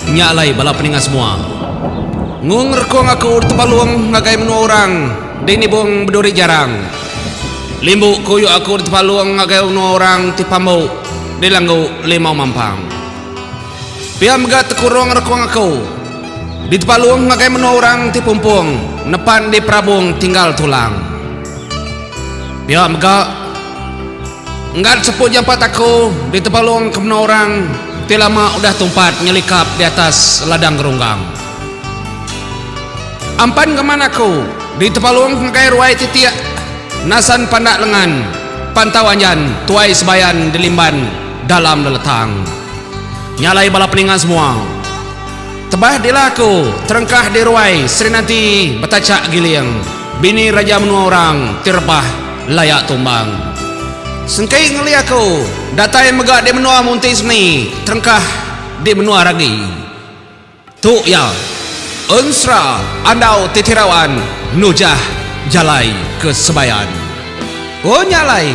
Nya alai bala peninga semua. Ngung rekung aku ditepalung ngagai menua orang di nibung beduri jarang. Limbu kuyu aku ditepalung ngagai menua orang ti pambu di langgu limau mampang. Pia mega tekurung rekung aku ditepalung ngagai menua orang ti pumpung nepan di perabung tinggal tulang. Pia mega enggat sepu jampat aku ditepalung ke menua orang ti lama udah tumpat nyelikap di atas ladang gerunggang. Ampan geman aku ditepalung ngagai ruai titik nasan pandak lengan pantau anjan tuai sebayan dilimban dalam leletang. Nya alai bala peninga semua. Tebah dila aku terengkah di ruai Serinanti betachak giling bini raja menua orang ti rebah layak tumbang. Sengki ngeli aku datai mega di menua Munti Seni terengkah di menua Ragi. Tu iya ensera andau ti tirawan nujah jalai ke sebayan. Oh nya alai.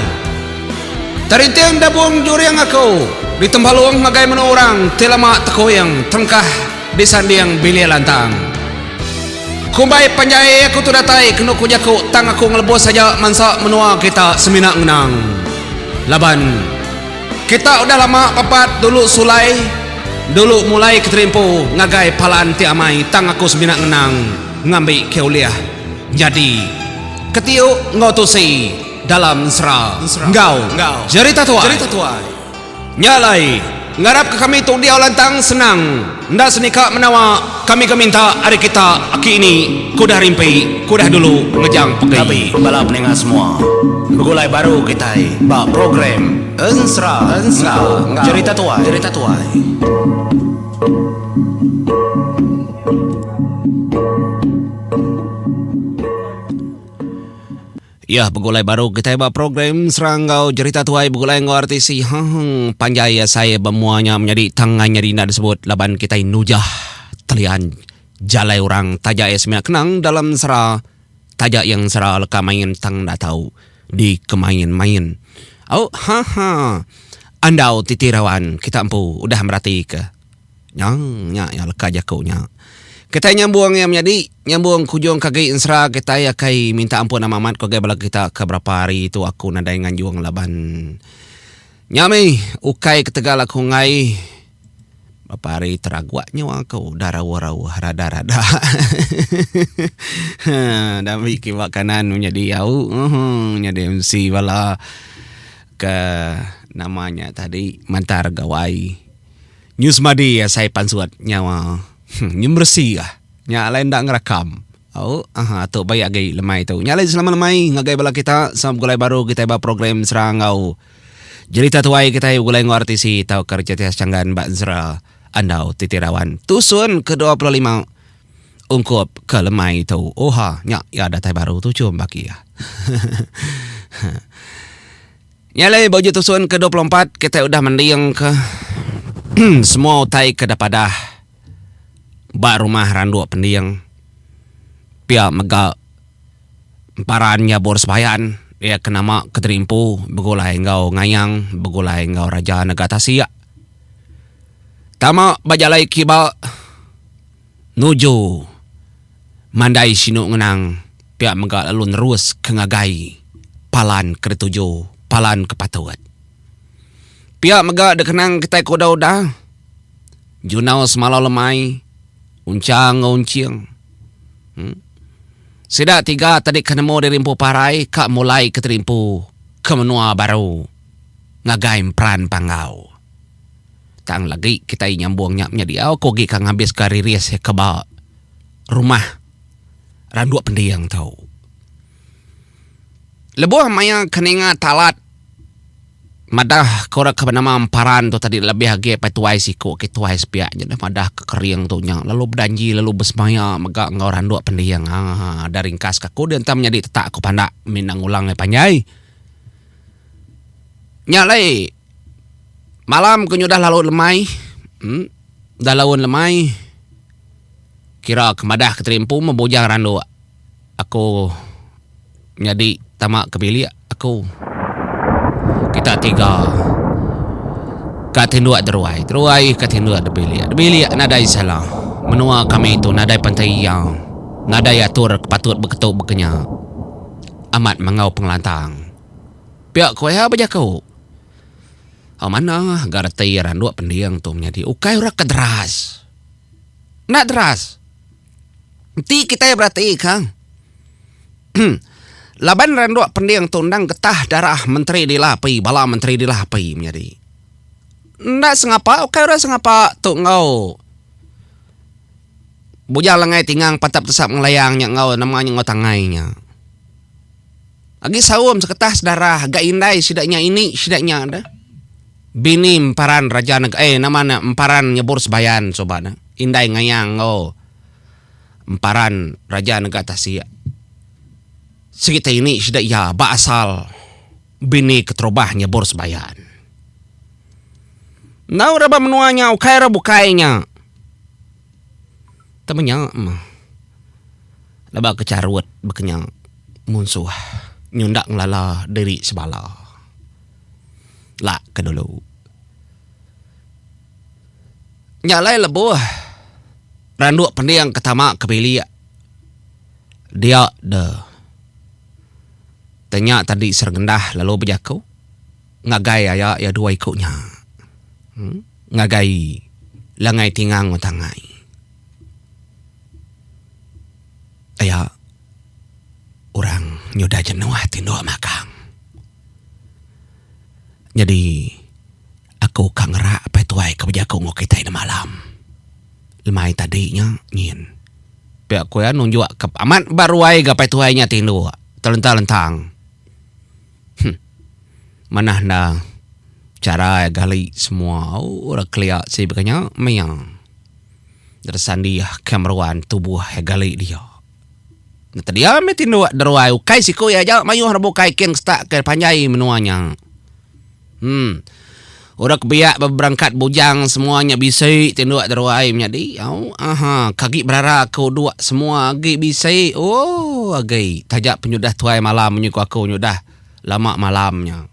Terinting dabung juring aku ditempalung ngagai menua orang ti lama tekuing terengkah disanding bilik lantang. Kumbai panjai aku tu datai kenu ku jaku tang aku ngelebus aja mansa menua kita semina ngenang. Laban. Kita udah lama papat dulu sulai dulu mulai keterimpu ngagai palan ti amai tang aku semina ngenang ngambi ke ulih nyadi ketiu enggau tusi dalam ensera enggau jerita tuai. Nya alai ngarap ke kami tu diau lantang senang enda senika menawa kami ke minta ari kita aki ini ke udah rimpi ke udah dulu ngejang pegi. Tabi bala peninga semua. Begulai baru kitai ba program Ensera enggau Jerita Tuai. Jerita Tuai. Yah begulai baru kitai ba program Ensera enggau Jerita Tuai begulai enggau RTC. Hang panjai asai ba mua nya menyadi tang ngai nyadi enda disebut laban kitai nujah telian jalai orang taja iya semina kenang dalam ensera taja iya ensera leka main tang enda tau dikemain-main. Au ha ha andau titi rawan kita empu udah meratika. Nya nya iya leka jaku nya. Kitai nyambung iya menyadi, nyambung kujung ke agi ensera kitai akai minta ampun amat amat ku agai bala kita ke berapa hari tu aku nadai nganjung laban nya mih ukai ketegal aku enggai berapa hari teragua nyawa aku udah rauh rauh rada rada dah ambi kiba kanan menyadi au uhh nyadi MC bala ke nama nya tadi mantar gawai. Nyu semadi asai pansut nyawa nyu meresi ah nya alai enda ngerakam au aha tu baik agi lemai tu. Nya alai selamat lemai ngagai bala kita sama begulai baru kitai ba program Ensera enggau Jerita Tuai kitai begulai enggau RTC tauka Richard Tias Changgan ba Ensera Andau Titi Rawan tusun ke 25 ungkup ke lemai tu. Oha nya iya datai baru tuchum baki iya. Nya alai ba uji tusun ke 24 kitai udah mendingka semua utai ke dipadah ba rumah Randok Pending. Pia mega emparan Nyabur Sebayan iya ke nama Keterimpu begulai enggau Ngayang begulai enggau Raja Nega Tasik. Tama ba jalai kiba nuju Mandai Sinu Ngenang pia mega lalu nerus ke ngagai palan ke dituju, palan ke patut. Pia mega dikenang kitai ke udah-udah, Junau semalau lemai, Uncha enggau Unching. Em. Sida tiga tadi ke nemu diri empu parai ka mulai ke terimpu ke menua baru ngagai Emperan Panggau. Tang lagi kitai nyambung nya menyadi au ku agi ka ngabiska riris ke ba rumah randuk pending tu. Lebuh maya ke ninga talat madah ke orang ke benama Emparan tu tadi lebih agi apai tuai siku agi tuai sepiak nya deh madah ke kering tu nya lalu bedanji lalu besemaya mega enggau randuk pending aaa da ringkas ka aku deh enta menyadi tetak aku pandak mina ngulang ai panjai. Nya alai malam ke nyudah lalu lemai uhh dah laun lemai. Kira ke madah ke terimpu meh bujang randu aku nyadi tama ke bilik aku. Kita tiga. Ka tinduk deruai, deruai ka tinduk debilik. Debilik nadai salah. Menua kami tu nadai pantai iya. Nadai atur ke patut beketu bekenya. Amat mangau pengelantang. Pia ku iya bejaku. Au manah ga reti randuk pending tu menyadi ukai orang ke deras. Enda deras. Enti kitai beratika laban randuk pending tu endang getah darah menteri dilah api bala menteri dilah api menyadi. Enda sengapa ukai orang sengapa tu enggau Bujang Lengai Tingang patap tesap ngelayang nya enggau nama nya enggau tangai nya. Agi saum seketah sedarah ga indai sida nya ini sida nya deh. Bini emparan raja neg eh nama ne emparan nyebur sebayan suba ne. Indai ngayang enggau emparan raja nega tasik. Sigi te ini sida iya ba asal bini keterubah nyebur sebayan. Enggau ra ba menua nya ukai ra bukai nya. Tang menya mah leba ke charut baka nya munsuh nyunda ngelala diri sebala. Lak ke dulu. Nya alai lebuh randuk pending ke tama ke bilik dia de te nya tadi serengendah lalu bejaku ngagai aya iya dua iku nya ngagai Langai Tingang enggau Tangai. Aya orang nyudah jenuh tinduk magang. Nyadi aku ka ngerak apai tuai ke bejaku enggau kitai demalam. Lemai tadi nya nyin. Pia ku iya nunjuk ke amat ba ruai ga apai tuai nya tinduk telentang-lentang. Huh. Manah enda chara iya gali semua ora kelia si baka nya maya. Sandih ke meruan tubuh iya gali dia. Neta dia meh tinduk deruai ukai siku iya aja mayuh re bukai king setak ke panjai menua nya. Em. Orang ke biak beberangkat bujang semua nya bisi tinduk deruai menyadi au aha ke agi berara ke uduk semua agi bisi ooh agi taja penyudah tuai malam munyi ku aku nyudah lama malam nya.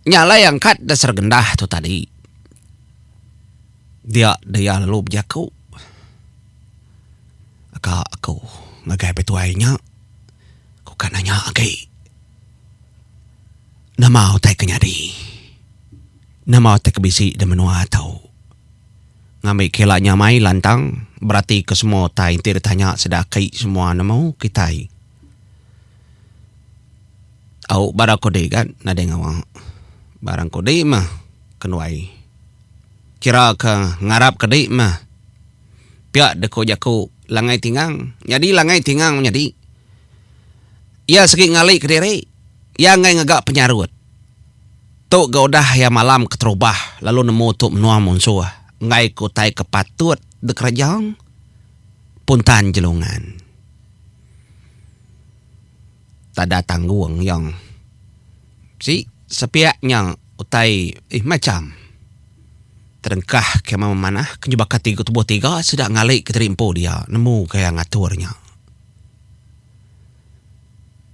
Nya alai angkat da Sergendah tu tadi. Dia dia lalu bejaku ka aku ngagai petuai nya ku ka nanya agi nama utai ke nyadi nama utai ke bisi da menua tu ngambi ke ila nyamai lantang berati ke semua utai enti ditanya sida aki semua nemu kitai. Au barang kudi ga nadai ngawa barang kudi mah kenuai. Kira ke ngarap ke di meh. Pia deka jaku Langai Tingang. Nyadi Langai Tingang menyadi. Iya sigi ngali kediri. Iya enggai ngaga penyarut. Tu ga udah iya malam keterubah lalu nemu tu menua munsuh enggai ke utai ke patut dikereja puntan jelungan. Tada tanggung iya. Si sepiak nya utai eh macham. Terengkah ke memanah ke nyebaka tiga tubuh tiga sida ngali ke diri empu dia nemu gaya ngatur nya.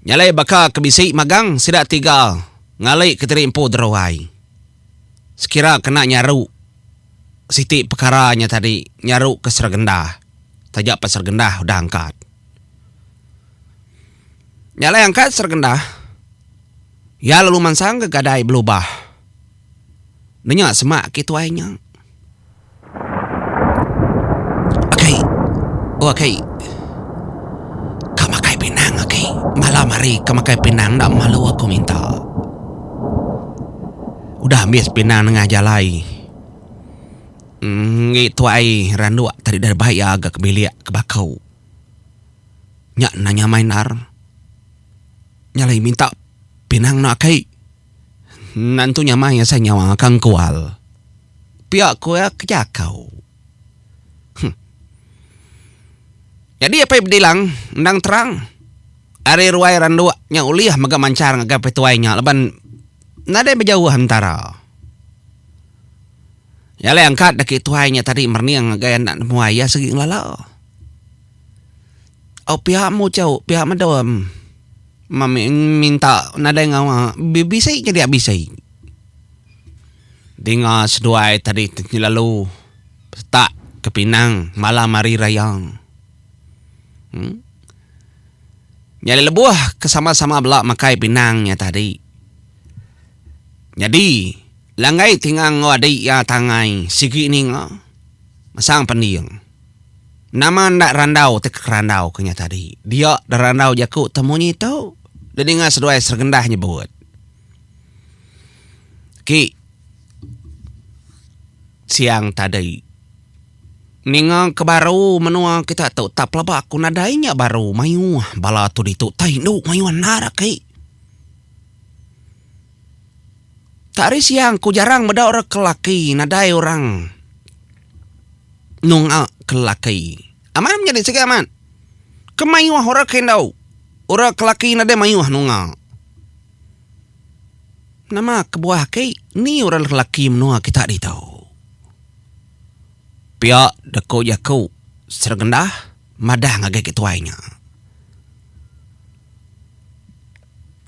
Nya alai baka ke bisi magang sida tiga ngali ke diri empu deruai. Sekira kena nyaru siti pekara nya tadi nyaru ke Seregendah taja pa Seregendah udah angkat. Nya alai angkat Seregendah iya lalu mansang ke gadai belubah. Nenya semak agi tuai nya. Akai, oh akai. Ka makai pinang agi. Malam hari ka makai pinang enda malu aku minta. Udah ambis pinang nengah jalai. Enggi tuai randuk tadi deh bai iya ga ke bilik ke baku. Nya enda nyamai endar. Nya alai minta pinang enda akai. Nentu nyamai asai nyawa ka engkual. Pia ku iya ke jakau. Huh. Nyadi apai bedilang endang terang ari ruai randuk nya ulih mega manchar ngagai apai tuai nya laban nadai bejauh entara. Nya alai angkat daki tuai nya tadi merening ngagai anak nemuai iya sigi ngelala. Au pia muchau pia medom. Mami minta nadai ngawa bisi ke dia bisi. Dinga seduai tadi lalu tak ke pinang malam hari raya. Em. Nyadi lebuh ke sama-sama bela makai pinang nya tadi. Nyadi langgai tingang enggau adi iya tangai sigi ninga mesang pending. Nama enda randau ti kekerandau ke nya tadi. Dia da randau jaku temunyi tu didinga seduai seregendah nyebut. Ki siang tadi ninga ke baru menua kita tu tak pelaba aku nadai nya baru mayuh bala tu ditu tai indu mayuh endar aki. Tak ari siang ku jarang meda orang ke laki nadai orang nunga ke laki. Amat menyadi sigi amat. Ke mayuh orang ke indu orang ke laki nadai mayuh nunga. Nama kebuah agi ni orang lelaki menua kita ditu. Pia deka jaku Seregendah madah ngagai ketuai nya.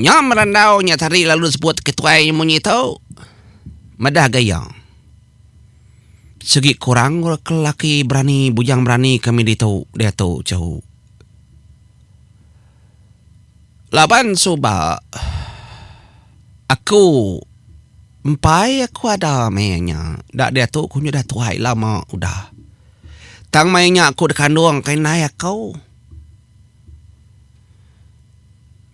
Nya merandau nya tadi lalu disebut ketuai munyi tu madah ga iya. Sigi kurang orang ke lelaki berani bujang berani kami ditu diatu chu. Laban suba aku empai aku ada meh nya da diatu ku nyudah tuai lama udah. Tang maya nya aku dikandung ka indai aku.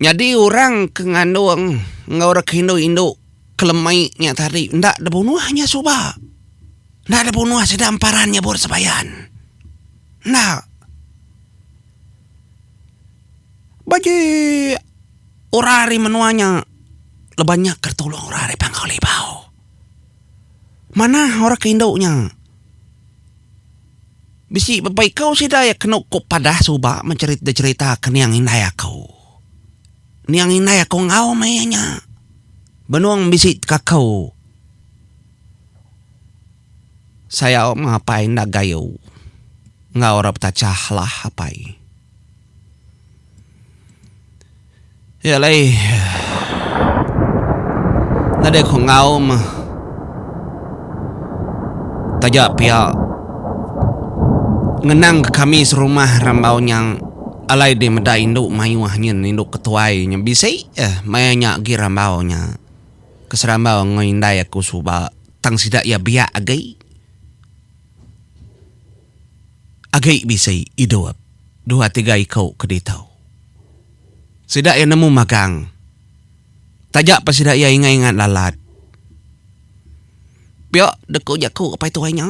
Nyadi orang ke ngandung enggau orang ke indu indu ke lemai nya tadi enda dibunuh nya suba. Enda dibunuh sida emparan nyebur sebayan. Enda. Bagi orang ari menua nya leban nya ke tulung orang ari Panggau Libau. Manah orang ke indu nya. Bisi bebai ko sida iya kenu ku padah suba men cherita cherita ke niang indai aku. Niang indai aku enggau meh iya nya. Benung bisi tekaku. Sayau meh apai enda gayu enggau orang betachah lah apai. Iya alai nadai ku enggau meh taja pia ngenang ke kami serumah rambau nya alai deh meda indu mayuh nyin indu ketuai nya bisi eh maya nya agi rambau nya ke serambau enggau indai aku suba tang sida iya biak agi. Agi bisi idup dua tiga iku ke ditu. Sida iya nemu magang. Taja pa sida iya ingat-ingat lalat. Pia deku jaku apai tuai nya.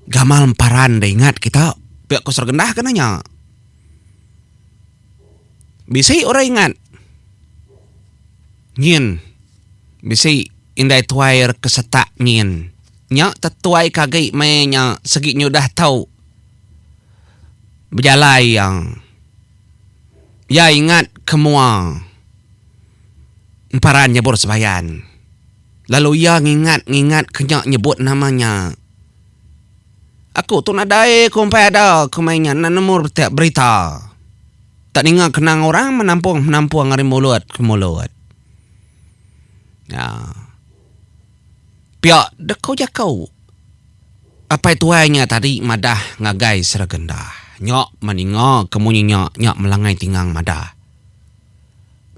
Gamal emparan da ingat kita pia ku Sergendah ke nanya. Bisi orang ingat. Nyin. Bisi indai tuai ke setak nyin. Nya tetuai ke agi meh nya segi nyudah tau bejalai iya. Iya ingat ke mua emparan nyebur sebayan. Lalu iya ngingat-ngingat ke nya nyebut nama nya. Aku tu nadai ku empai ada ke meh nya enda nemu berita. Tak ninga kenang orang menampung-menampung ari mulut ke mulut. Nya. Pia deka jaku. Apai tuai nya tadi madah ngagai Seregendah. Nya meninga ke munyi nya, nya melangai tingang madah.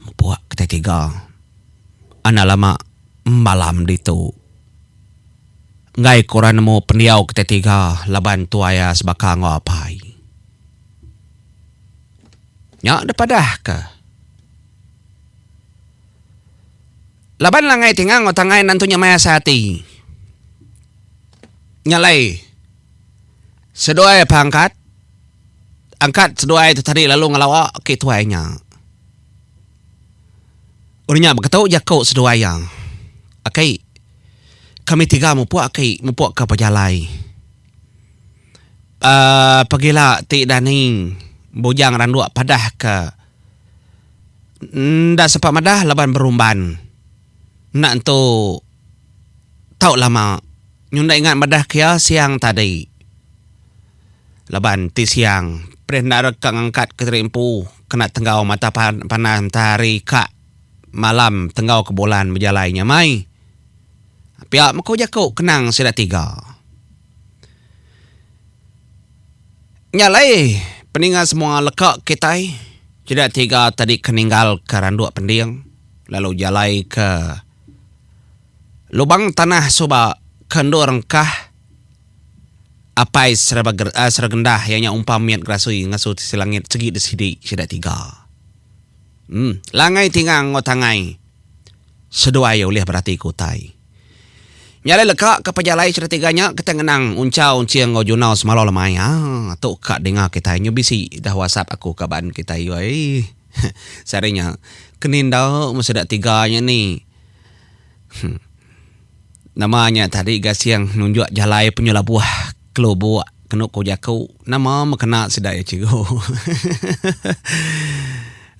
Mupuk kitai tiga. Anak lama malam ditu. Enggai ke orang nemu pendiau kitai tiga laban tuai iya sebaka enggau apai. Nya dipadahka. Laban langai ti enggau tangai nentu nyamai asai ati. Nya alai seduai pangkat angkat seduai tu tadi lalu ngelawa ke tuai nya. Udah nya beketu jaku seduai iya. Aki kami tiga mupuk aki mupuk ke pejalai. Aaa pegila ti dani Bujang Randuk padah ke Enda sempat madah laban berumban. Enda entu tau lama. Nyu enda ingat madah ke iya siang tadi. Laban ti siang perih enda re ka ngangkat ke diri empu kena tenggau mata panas matahari ka malam tenggau ke bulan bejalai nyamai. Pia meh ku jaku kenang sida tiga. Nya alai peninga semua leka kitai sida tiga tadi ke ninggal ke randuk pending lalu jalai ke lubang tanah suba ke endur engkah apai Seragendah iya nya umpam mit gerasui ngasu tisi langit segi disidi sida tiga. Em langai tingang enggau tangai seduai ulih berati ke utai. Nya alai leka ke pejalai sida tiga nya kitai ngenang Unchau Unching enggau Junau semalau lemai. Haa tu ka dinga kitai nyu bisi dah whatsapp aku kaban kitai yu ai. Sehari nya keni enda meh sida tiga nya ni. Huh. Nama nya tadi gasing nunjuk jalai penyelabuh kelubuk kenu ku jaku nama meh kena sida iya cikgu.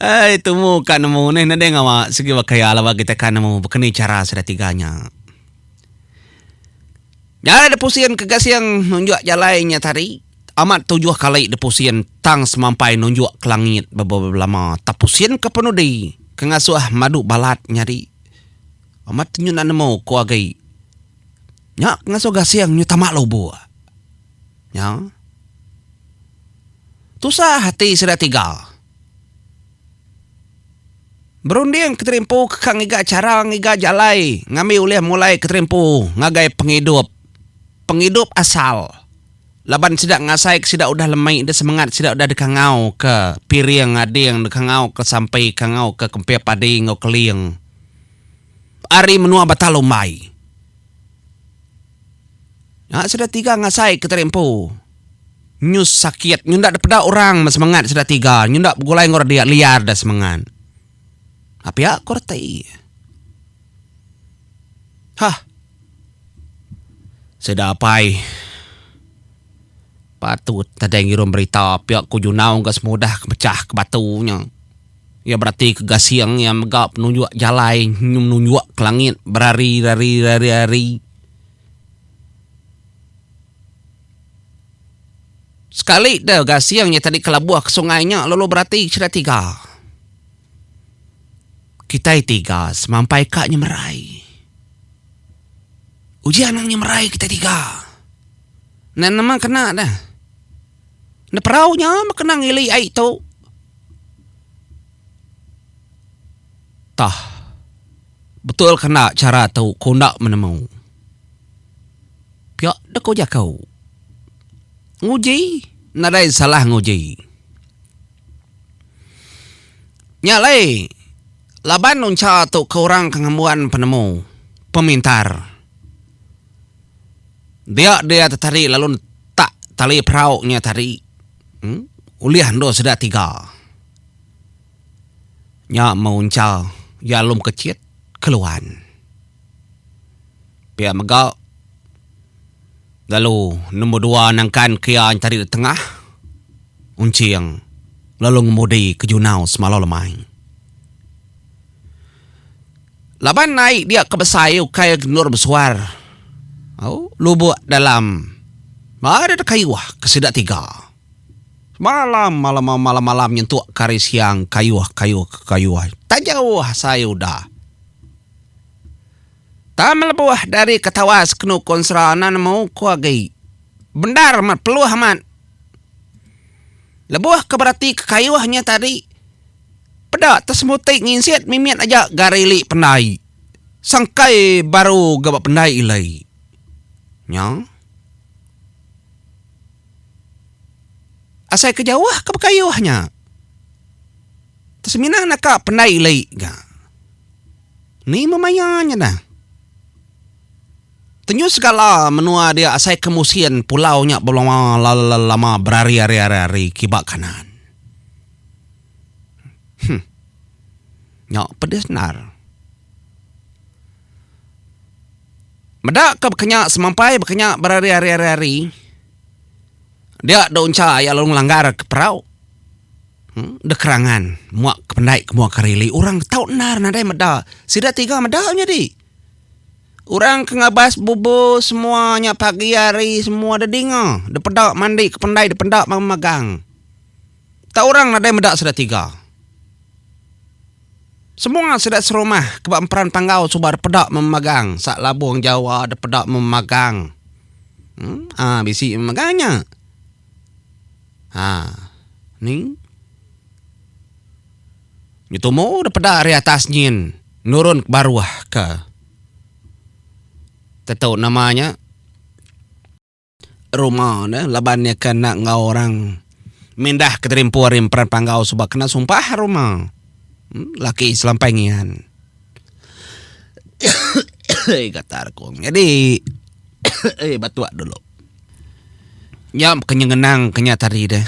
Ai tumu ka nemu neh nadai ngawa sigi baka iya laban kitai ka nemu baka ni chara sida tiga nya. Nya alai dep pusin ke gasing nunjuk jalai nya tadi amat tujuh kali dep pusin tang semampai nunjuk ke langit bebelama tak pusin ke penudi ke ngasuh madu balat nyadi amat nyu enda nemu ku agi. Nya ke ngasuh gasing nyu tama lubuk. Nya. Tusah ati sida tiga. Berunding keterimpu ke ka ngiga chara ngiga jalai ngambi ulih mulai keterimpu ngagai pengidup pengidup asal laban sida ngasai ke sida udah lemi deh semengat sida udah dikangau ke piring ading dikangau ke sampi kangau ke kempia padi enggau keling ari menua Batal Umbai. Nya sida tiga ngasai keterimpu. Nyu sakit nyu enda dipeda orang meh semengat sida tiga nyu enda begulai enggau orang dia liar da semengat. Pia ku reti. Hah. Sida apai patut nadai ngirum berita pia ku Junau ga semudah ke mechah ke batu nya. Iya berati ke gasing iya mega penunjuk jalai nyu menunjuk ke langit berari rari rari rari. Sekali da gasing nya tadi kelabuh ke sungai nya lalu berati sida tiga. Kitai tiga semampai ka nyemerai. Uji anang nyemerai kitai tiga. Enda nama kena dah. Enda perau nya meh kena ngili ai tu. Tah. Betul ke enda chara tu ku enda menemu. Pia deh ku jaku. Nguji nadai salah nguji. Nya alai laban uncha tu ke orang ke ngembuan penemu pemintar. Dia dia tetari lalu netak tali perau nya tadi uhh ulih endur sida tiga. Nya meh uncha iya alum kechit keluan. Pia mega lalu nombor dua nangkan ke iya entari da tengah Unching lalu ngemudi ke Junau semalau lemai. Laban ai dia ke besai ukai endur besuar au lubok dalam ba da kayuh ke sida tiga. Semalam malam malam malam nyentuk ke hari siang kayuh kayuh kayuh tak jauh asai udah. Tang melebuh dari ke tawas kenu konsra enda nemu ku agi. Bendar amat peluh amat. Lebuh ke berati ke kayuh nya tadi, peda tesemuti nginsit mimit aja gari ili pendai. Sangkai baru ga ba pendai ilai. Nya. Asai ke jauh ke bekayuh nya. Tesemina naka pendai ili ga. Ni memaya nya dah. Tenyu segala menua dia asai ke musin pulau nya belama lama berari ari ari ari kiba kanan. Huh. Nya pedis endar. Meda ke baka nya semampai baka nya berari ari ari ari dia da uncha iya lalu ngelanggar ke perau. Deh kerangan muak ke pendai ke muak ke rili orang tau endar nadai meda sida tiga meda nyadi. Orang ke ngabas bubu semua nya pagi hari semua deh dinga deh peda mandi ke pendai deh peda magang. Tau orang nadai meda sida tiga. Semua sida serumah ke ba emperan panggau suba depeda memagang sa labung Jawa depeda memagang. Haa bisi memagang nya. Haa ni. Nyu tumu depeda ari atas nyin nurun ke baruh ke. Tetu nama nya. Ruma ne laban iya ke enda enggau orang mindah ke terimpu ari emperan panggau suba kena sumpah ruma. Laki selampai ngian. Gatar ku nyadi batuk dulu. Nya ke nyengenang ke nya tadi deh.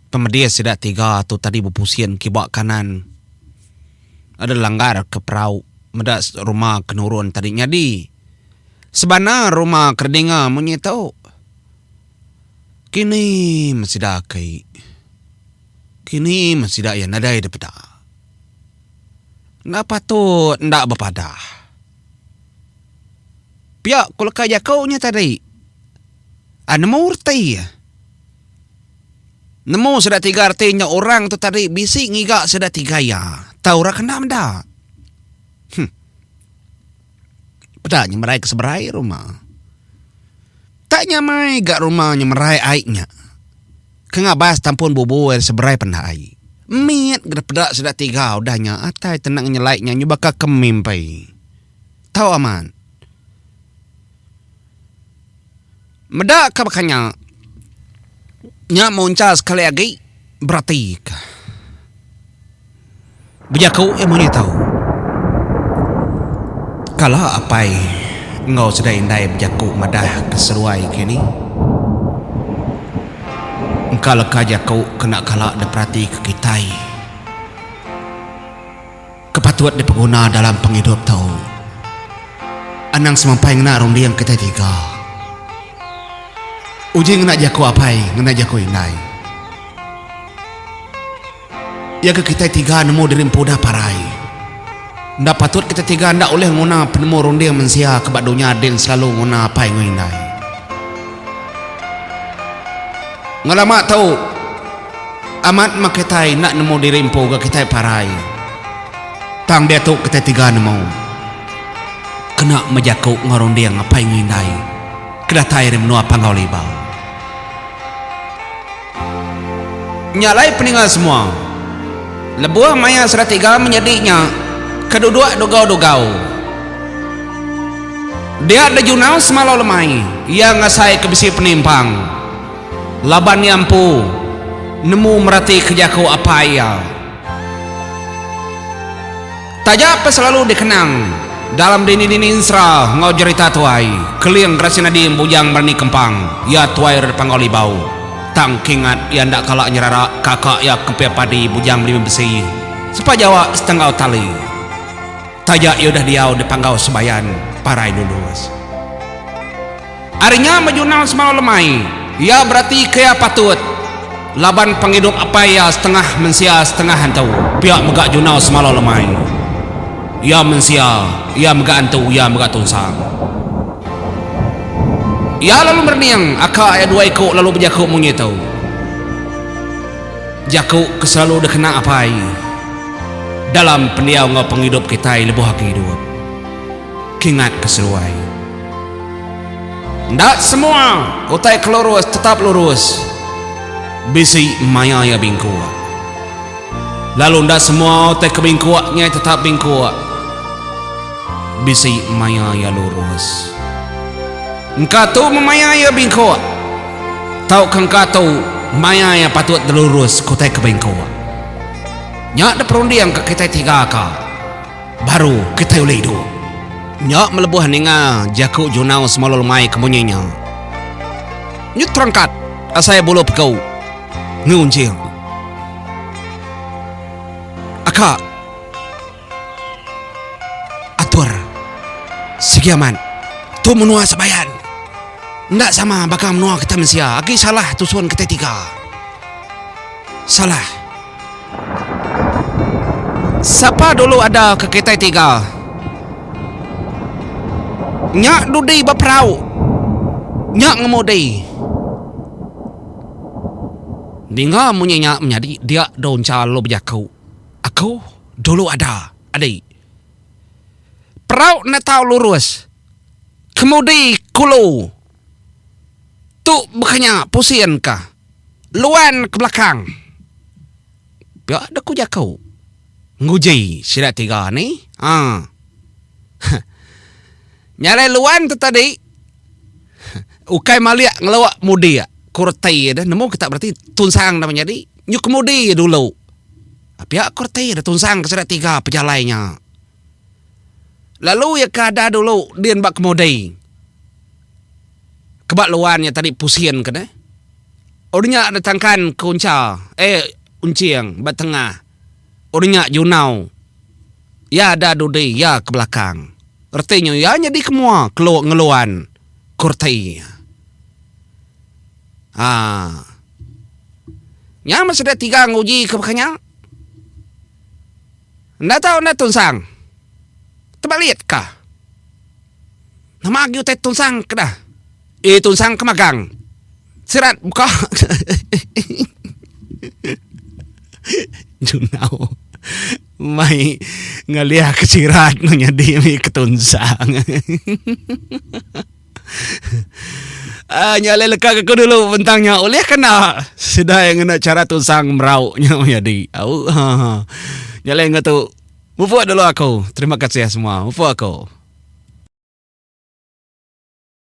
Pemedis sida tiga tu tadi bepusin kiba kanan. Ada langgar ke perau meda ruma ke nurun tadi nyadi. Sebana ruma ke dinga munyi tu. Kini meh sida aki. Kini meh sida iya nadai dipeda. Enda patut enda bepadah. Pia ku leka jaku nya tadi. Ah nemu reti iya. Nemu sida tiga reti nya orang tu tadi bisi ngiga sida tiga iya. Tau orang kena meda. Huh. Peda nyemerai ke seberai rumah. Tak nyamai ga rumah nyemerai ai nya. Ke ngabas tampun bubu ari seberai penda ai. Mit ga peda sida tiga udah nya atai tenang nyelai nya nyu baka ke mimpi. Tau amat. Meda ka baka nya, nya muncha sekali agi beratika. Bejaku iya munyi tu, Kala apai enggau sida indai bejaku madah ke seduai kini, engka leka jaku kena kala diperatika kitai ke patut dipeguna dalam pengidup tu. Anang semampai ngena runding kitai tiga. Uji ngena jaku apai ngena jaku indai. Iya ke kitai tiga nemu diri empu udah parai. Enda patut kitai tiga enda ulih nguna penemu runding mensia ke ba dunya din selalu nguna apai enggau indai. Ngelama tu amat meh kitai enda nemu diri empu ga kitai parai. Tang diatu kitai tiga nemu. Kena meh jaku enggau runding apai enggau indai ke datai ari menua Panggau Libau. Nya alai peninga semua. Lebuh maya seratiga menyadi nya ke duduk dugau-dugau. Dia dejunau semalau lemai iya ngasai ke bisi penimpang laban iya empu nemu meratika jaku apai iya. Taja pa selalu dikenang dalam dini-dini ensera enggau jerita tuai, Keling Rasin Ading Bujang Berani Kempang, iya tuai ari Panggau Libau. Tang kingat iya enda kala nyerara kaka iya Kempia Padi Bujang Belima Besi, sepa jawa setenggau tali. Taja iya udah diau di Panggau Sebayan, parai lulus. Ari nya mejunal semalau lemai, iya beratika iya patut laban pengidup apai iya setengah mensia setengah antu. Pia mega junau semalau lemai. Iya mensia, iya mega antu, iya mega tunsang. Iya lalu merening aka iya dua iku lalu bejaku munyi tu. Jaku ke selalu dikena apai dalam pendiau enggau pengidup kitai lebuh agi idup. Kingatka seduai. Enda semua utai ke lurus tetap lurus. Bisi maya iya bingkuk. Lalu enda semua utai ke bingkuk nya tetap bingkuk. Bisi maya iya lurus. Engka tu meh maya iya bingkuk. Tauka engka tu maya iya patut dilurus ke utai ke bingkuk. Nya diperundingka kitai tiga ka. Baru kitai ulih idup. Nya melebuh ninga jaku Junau semalu lemai ke munyi nya. Nyu terangkat asai bulu pegu ngunjing. Aka atur sigi amat tu menua Sebayan enda sama baka menua kitai mensia agi salah tusun kitai tiga. Salah. Sapa dulu ada ke kitai tiga? Nya dudi ba perau. Nya ngemudi. Ninga munyi nya menyadi dia Doncha lalu bejaku, Aku dulu ada. adi. Perau enda tau lurus. Kemudi kulu. Tu baka nya pusin ka. Luan ke belakang. Pia deh ku jaku. Nguji sida tiga ni. Haa. Nya alai luan tu tadi ukai malik ngelua mudik ku reti deh nemu kita bereti tunsang nama nyadi nyu kemudi dulu. Pia ku reti deh tunsang ke sida tiga pejalai nya. Lalu iya ke ada dulu din ba kemudi. Ke ba luan nya tadi pusin ke deh. Udah nya ditangkan ke uncha eh unching ba tengah. Udah nya junau iya ada dudi iya ke belakang. Reti nya iya nyadi ke mua kelu ngeluan ku reti iya. Haa. Nya meh sida tiga nguji ke baka nya. Enda tau enda tunsang. Tebalit ka. Nama agi utai tunsang ke dah. Eh tunsang ke magang. Sirat buka. Junau mai ngalih ke sirat nu nyadi mih ke tunsang. Ah nya alai leka ke aku dulu bentang nya ulih kena sida iya ngena chara tunsang merau nya nyadi. Au. Nya alai enggau tu mupuk dulu aku. Terima kasih semua. Mupuk aku.